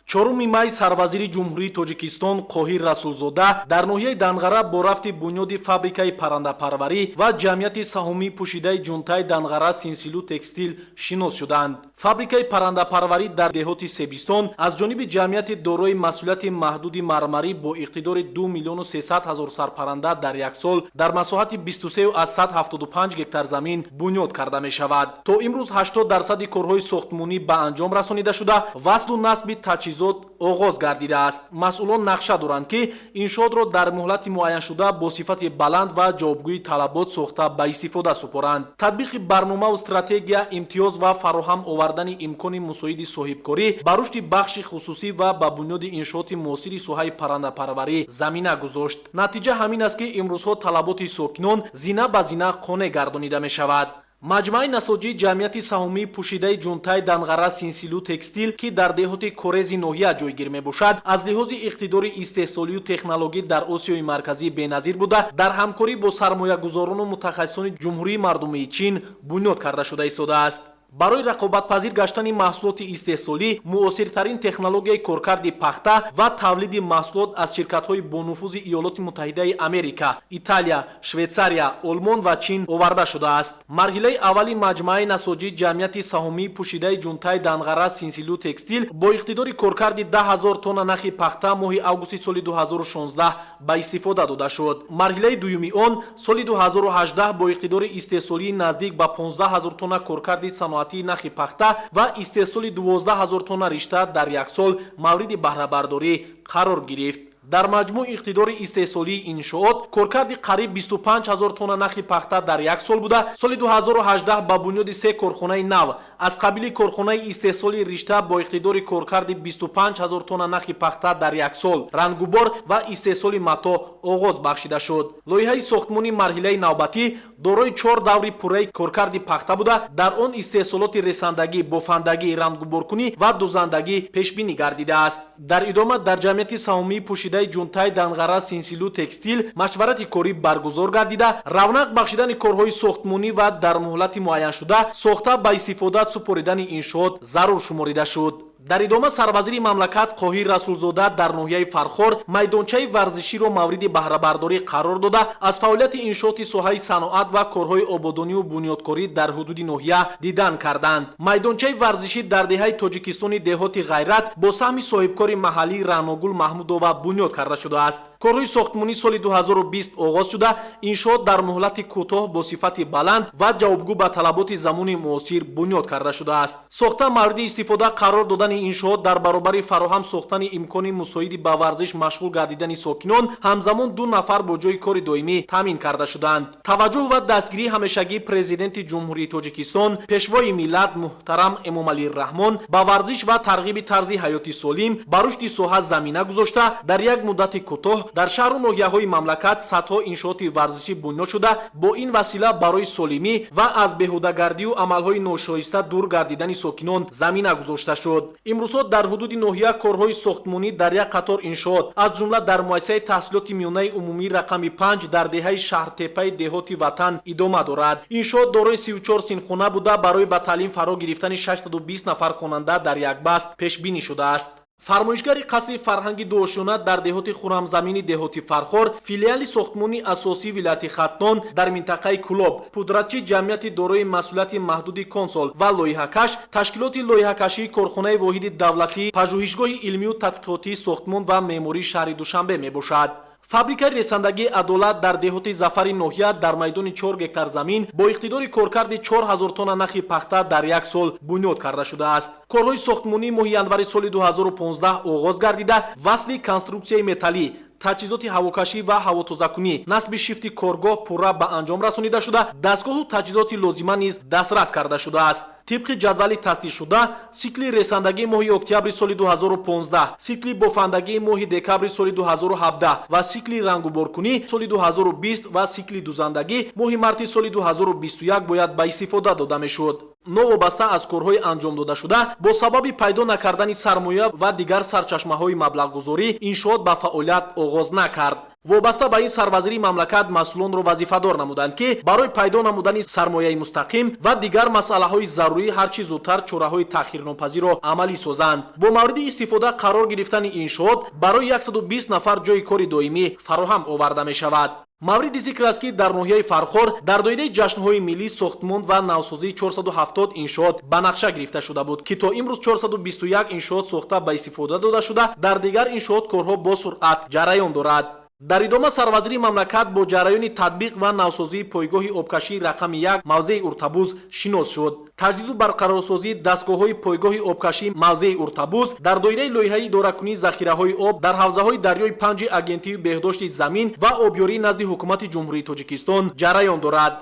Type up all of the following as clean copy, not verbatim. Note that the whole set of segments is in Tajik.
4 май сарвазири Ҷумҳурии Тоҷикистон Қоҳир Расулзода дар ноҳияи Данғара бо рафти бунёди фабрикаи паррандапарварӣ ва ҷамъияти саҳомии пӯшидаи Ҷунтаи Данғара Синсилу Текстил шинос шуданд. Фабрикаи паррандапарварӣ дар деҳоти Себистон аз ҷониби ҷамъияти дорои масъулияти маҳдуди Мармарӣ бо иқтидори 2 миллиону 300 ҳазор сарпарранда дар як сол дар масоҳати 23,75 гектар замин бунёд карда мешавад. То имрӯз 80 дарсади корҳои сохтмонӣ ба анҷом расонида шуда, васлу насби таҷҳизот оғоз гардидааст. Масъулон нақша доранд, ки иншоотро дар муҳлати муайяншуда бо сифати баланд ва ҷавобгӯи талабот сохта, ба истифода супоранд. Татбиқи барномаву стратегия, имтиёз ва фароҳам овардани имкони мусоиди соҳибкорӣ ба рушди бахши хусусӣ ва ба бунёди иншооти муосири соҳаи паррандапарварӣ замина гузошт. Натиҷа ҳамин аст, ки имрӯзҳо талаботи сокинон зина ба зина қонеъ гардонида мешавад. Маҷмӯаи насоҷии ҷамъияти саҳомии пӯшидаи Ҷунтаи Данғара Синсилу Текстил, ки дар деҳоти Корези ноҳия ҷойгир мебошад, аз лиҳози иқтидори истеҳсолию технологӣ дар Осиёи Марказӣ беназир буда, дар ҳамкорӣ бо сармоягузорону мутахассисони Ҷумҳурии Мардумии Чин бунёд карда шуда истодааст. Барои рақобатпазир гаштани маҳсулоти истеҳсолӣ муосиртарин технологияи коркарди пахта ва тавлиди маҳсулот аз ширкатҳои бонуфузи Иёлоти Муттаҳидаи Америка, Италия, Швейтсария, Олмон ва Чин оварда шудааст. Марҳилаи аввали маҷмӯаи насоҷии ҷамъияти саҳомии пӯшидаи Ҷунтаи Данғара Синсилу Текстил бо иқтидори коркарди 10 000 тонна нахи пахта моҳи августи соли 2016 ба истифода дода шуд. Марҳилаи дуюми он соли 2018 бо иқтидори истеҳсолии наздик ба 15 000 тонна коркарди саноатии нахи пахта ва истеҳсоли 12 000 тонна ришта дар як сол мавриди баҳрабардорӣ қарор гирифт. Дар маҷмӯъ иқтидори истеҳсолии иншоот коркарди қариб 25 000 тонна нахи пахта дар як сол буда, соли 2018 ба бунёди се корхонаи нав аз қабили корхонаи истеҳсоли ришта бо иқтидори коркарди 25 000 тонна нахи пахта дар як сол, рангубор ва истеҳсоли матоъ оғоз бахшида шуд. Лоиҳаи сохтмони марҳилаи навбатӣ дорои чор даври пурраи коркарди пахта буда, дар он истеҳсолоти ресандагӣ, бофандагӣ, рангуборкунӣ ва дузандагӣ пешбинӣ гардидааст. Дар идома дар ҷамъияти саҳомии пӯшидаи Ҷунтаи Данғара Синсилу Текстил машварати корӣ баргузор гардида, равнақ бахшидани корҳои сохтмонӣ ва дар муҳлати муайяншуда сохта, ба истифода супоридани иншоот зарур шуморида шуд. Дар идома сарвазири мамлакат Қоҳир Расулзода дар ноҳияи Фархор майдончаи варзиширо мавриди баҳрабардорӣ қарор дода, аз фаъолияти иншооти соҳаи саноат ва корҳои ободонию бунёдкорӣ дар ҳудуди ноҳия дидан карданд. Майдончаи варзишӣ дар деҳаи Тоҷикистони деҳоти Ғайрат бо саҳми соҳибкори маҳаллӣ Раъногул Маҳмудова бунёд карда шудааст. Корҳои сохтмонӣ соли 2020 оғоз шуда, иншоот дар муҳлати кӯтоҳ бо сифати баланд ва ҷавобгӯ ба талаботи замони муосир бунёд карда шудааст. Сохта, мавриди истифода қарор додани иншоот дар баробари фароҳам сохтани имкони мусоиди ба варзиш машғул гардидани сокинон, ҳамзамон ду нафар бо ҷойи кори доимӣ таъмин карда шуданд. Таваҷҷӯҳ ва дастгирии ҳамешагии Президенти Ҷумҳурии Тоҷикистон, Пешвои миллат муҳтарам Эмомалӣ Раҳмон ба варзиш ва тарғиби тарзи ҳаёти солим ба рушди соҳа замина гузошта, дар як муддати кӯтоҳ дар шаҳру ноҳияҳои мамлакат садҳо иншооти варзишӣ бунёд шуда, бо ин васила барои солимӣ ва аз беҳудагардию амалҳои ношоиста дур гардидани сокинон замина гузошта шуд. Имрӯзҳо дар ҳудуди ноҳия корҳои сохтмонӣ дар як қатор иншоот, аз ҷумла дар муассисаи таҳсилоти миёнаи умумии рақами 5 дар деҳаи Шаҳртеппаи деҳоти Ватан идома дорад. Иншоот дорои 34 синфхона буда, барои ба таълим фаро гирифтани 620 нафар хонанда дар як баст пешбинӣ шудааст. Фармоишгари қасри фарҳанги дуошёна дар деҳоти Хурамзамини деҳоти Фархор, филиали сохтмони асосии вилояти Хатлон дар минтақаи Кӯлоб, пудратчи ҷамъияти дорои масъулияти маҳдуди Консол ва лоиҳакаш ташкилоти лоиҳакашии корхонаи воҳиди давлатии Пажӯҳишгоҳи илмию тадқиқотии сохтмон ва меъмории шаҳри Душанбе мебошад. Фабрикаи ресандагии Адолат дар деҳоти Зафари ноҳия дар майдони 4 гектар замин бо иқтидори коркарди 4000 тонна нахи пахта дар як сол бунёд карда шудааст. Корҳои сохтмонӣ моҳи январи соли 2015 оғоз гардида, васли конструксияи металлӣ, таҷҳизоти ҳавокашӣ ва ҳавотозакунӣ, насби шифти коргоҳ пурра ба анҷом расонида шуда, дастгоҳу таҷҳизоти лозима низ дастрас карда шудааст. Тибқи ҷадвали тасдиқшуда, сикли ресандагии моҳи октябри соли 2015, сикли бофандагии моҳи декабри соли 2017 ва сикли рангуборкунӣ соли 2020 ва сикли дузандагӣ моҳи марти соли 2021 бояд ба истифода дода мешуд. Новобаста аз корҳои анҷом додашуда, бо сабаби пайдо накардани сармоя ва дигар сарчашмаҳои маблағгузорӣ иншоот ба фаъолият оғоз накард. Вобаста ба ин сарвазири мамлакат масъулонро вазифадор намуданд, ки барои пайдо намудани сармояи мустақим ва дигар масъалаҳои зарурӣ ҳарчи зудтар чораҳои таъхирнопазирро амалӣ созанд. Бо мавриди истифода қарор гирифтани иншоот барои 120 нафар ҷойи кори доимӣ фароҳам оварда мешавад. Мавриди зикр аст, ки дар ноҳияи Фархор дар доираи ҷашнҳои миллӣ сохтмон ва навсозии 470 иншоот ба нақша гирифта шуда буд, ки то имрӯз 421 иншоот сохта ба истифода дода шуда, дар дигар иншоот корҳо бо суръат ҷараён дорад. Дар идома сарвазири мамлакат бо ҷараёни татбиқ ва навсозии пойгоҳи обкашии рақами 1 мавзеи Уртабуз шинос шуд. Таҷдиду барқарорсозии дастгоҳҳои пойгоҳи обкашии мавзеи Уртабуз дар доираи лоиҳаи идоракунии захираҳои об дар ҳавзаҳои дарёи Панҷи Агентии беҳдошти замин ва обёрии назди Ҳукумати Ҷумҳурии Тоҷикистон ҷараён дорад.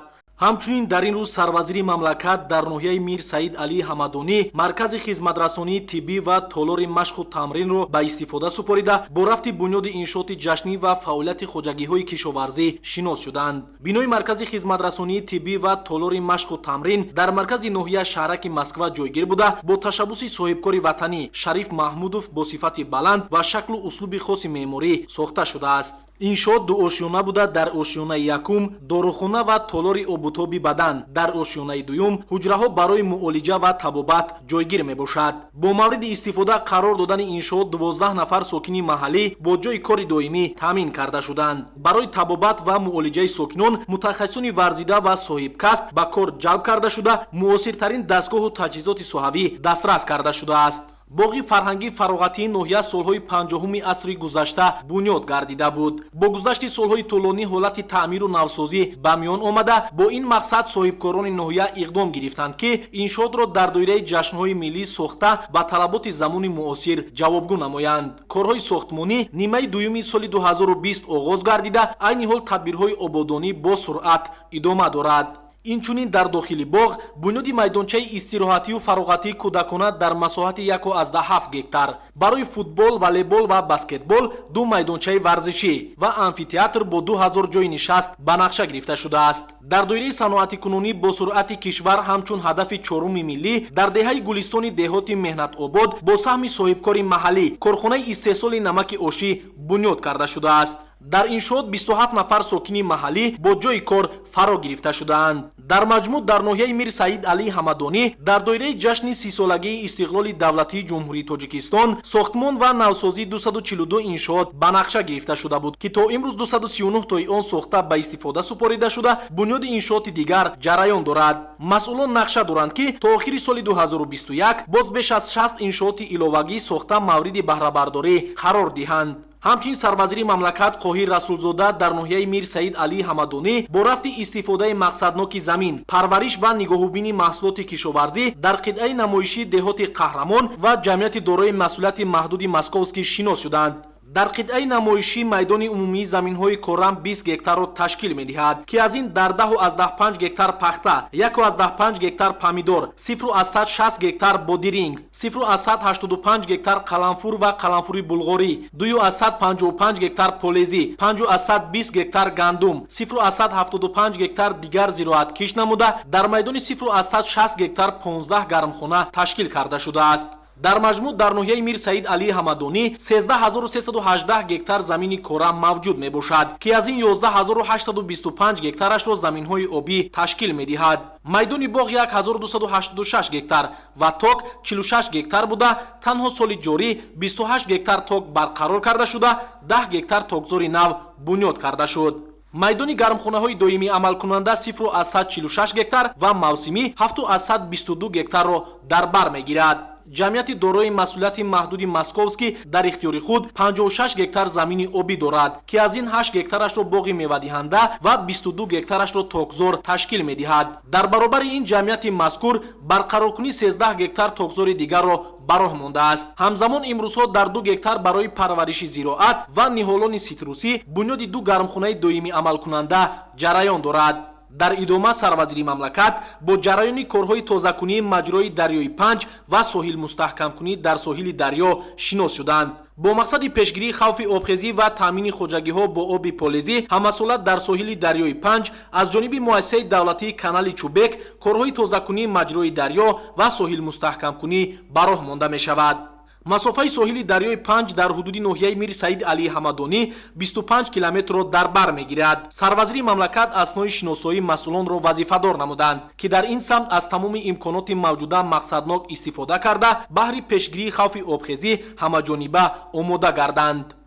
Ҳамчунин дар ин рӯз сарвазири мамлакат дар ноҳияи Мир Саид Алӣ Ҳамадонӣ маркази хизматрасонии тиббӣ ва толори машқу тамринро ба истифода супорида, бо рафти бунёди иншооти ҷашнӣ ва фаъолияти хоҷагиҳои кишоварзӣ шинос шуданд. Бинои маркази хизматрасонии тиббӣ ва толори машқу тамрин дар маркази ноҳия шаҳраки Москва ҷойгир буда, бо ташаббуси соҳибкори ватанӣ Шариф Маҳмудов бо сифати баланд ва шаклу услуби хоси меъморӣ сохта шудааст. Иншоот дуошёна буда, дар ошёнаи якум дорухона ва толори обутоби бадан, дар ошёнаи дуюм ҳуҷраҳо барои муолиҷа ва табобат ҷойгир мебошад. Бо мавриди истифода қарор додани иншоот 12 нафар сокини маҳаллӣ бо ҷойи кори доимӣ таъмин карда шуданд. Барои табобат ва муолиҷаи сокинон мутахассисони варзида ва соҳибкасб ба кор ҷалб карда шуда, муосиртарин дастгоҳу таҷҳизоти соҳавӣ дастрас карда шудааст. Боғи фарҳангии фароғатии ноҳия солҳои 50-уми асри гузашта бунёд гардида буд. Бо гузашти солҳои тӯлонӣ ҳолати таъмиру навсозӣ ба миён омада, бо ин мақсад соҳибкорони ноҳия иқдом гирифтанд, ки иншоотро дар доираи ҷашнҳои миллӣ сохта ба талаботи замони муосир ҷавобгӯ намоянд. Корҳои сохтмонӣ нимаи дуюми соли 2020 оғоз гардида, айни ҳол тадбирҳои ободонӣ бо суръат идома дорад. Инчунин дар дохили боғ бунёди майдончаи истироҳатию фароғатии кӯдакона дар масоҳати 1,7 гектар барои футбол, волейбол ва баскетбол, ду майдончаи варзишӣ ва амфитеатр бо 2000 ҷойи нишаст ба нақша гирифта шудааст. Дар доираи саноатикунонӣ бо суръати кишвар ҳамчун ҳадафи чоруми миллӣ дар деҳаи Гулистони деҳоти Меҳнатобод бо саҳми соҳибкори маҳаллӣ корхонаи истеҳсоли намаки ошӣ бунёд карда шудааст. Дар иншоот 27 нафар сокини маҳаллӣ бо ҷойи кор фаро гирифта шудаанд. Дар маҷмӯъ дар ноҳияи Мир Саид Алӣ Ҳамадонӣ дар доираи ҷашни 30-солагии истиқлоли давлатии Ҷумҳурии Тоҷикистон сохтмон ва навсозии 242 иншоот ба нақша гирифта шуда буд, ки то имрӯз 239 тои он сохта ба истифода супорида шуда, бунёди иншооти дигар ҷараён дорад. Масъулон нақша доранд, ки то охири соли 2021 боз беш аз 60 иншооти иловагӣ сохта мавриди баҳрабардорӣ қарор диҳанд. Ҳамчунин сарвазири мамлакат Қоҳир Расулзода дар ноҳияи Мир Саид Алӣ Ҳамадонӣ бо рафти истифодаи мақсадноки замин, парвариш ва нигоҳубини маҳсулоти кишоварзӣ дар қитъаи намоишии деҳоти Қаҳрамон ва ҷамъияти дорои масъулияти маҳдуди Московский шинос шуданд. Дар қитъаи намоишӣ майдони умумии заминҳои корам 20 гектарро ташкил медиҳад, ки аз ин дар 10,5 гектар пахта, 1,5 гектар помидор, 0,60 гектар бодиринг, 0,85 гектар қаламфур ва қаламфури булғорӣ, 2,55 гектар полезӣ, 5,20 гектар гандум, 0,75 гектар дигар зироат кишт намуда, дар майдони 0,60 гектар 15 гармхона ташкил карда шудааст. Дар маҷмӯъ дар ноҳияи Мир Саид Алӣ Ҳамадонӣ 13318 гектар замини корам мавҷуд мебошад, ки аз ин 11825 гектарашро заминҳои обӣ ташкил медиҳад. Майдони боғ 1286 гектар ва ток 46 гектар буда, танҳо соли ҷорӣ 28 гектар ток барқарор карда шуда, 10 гектар токзори нав бунёд карда шуд. Майдони гармхонаҳои доимӣ амалкунанда 0,46 гектар ва мавсимӣ 7,22 гектарро дар бар мегирад. Ҷамъияти дорои масъулияти маҳдуди Московский дар ихтиёри худ 56 гектар замини обӣ дорад, ки аз ин 8 гектарашро боғи мевадиҳанда ва 22 гектарашро токзор ташкил медиҳад. Дар баробари ин ҷамъияти мазкур барқароркунии 13 гектар токзори дигарро ба роҳ мондааст. Ҳамзамон имрӯзҳо дар 2 гектар барои парвариши зироат ва ниҳолони ситрусӣ бунёди ду гармхонаи доимӣ амалкунанда ҷараён дорад. Дар идома сарвазири мамлакат бо ҷараёни корҳои тозакунии маҷрои дарёи Панҷ ва соҳил мустаҳкамкунӣ дар соҳили дарё шинос шуданд. Бо мақсади пешгирии хавфи обхезӣ ва таъмини хоҷагиҳо бо оби полезӣ ҳамасола дар соҳили дарёи Панҷ аз ҷониби муассисаи давлатии канали Чӯбек корҳои тозакунии маҷрои дарё ва соҳил мустаҳкамкунӣ ба роҳ монда мешавад. Масофаи соҳили дарёи Панҷ дар ҳудуди ноҳияи Мир Саид Алии Ҳамадонӣ 25 километрро дар бар мегирад. Сарвазири мамлакат аснои шиносоӣ масъулонро вазифадор намуданд, ки дар ин самт аз тамоми имконоти мавҷуда мақсаднок истифода карда, баҳри пешгирии хавфи обхезӣ ҳамаҷониба омода гарданд.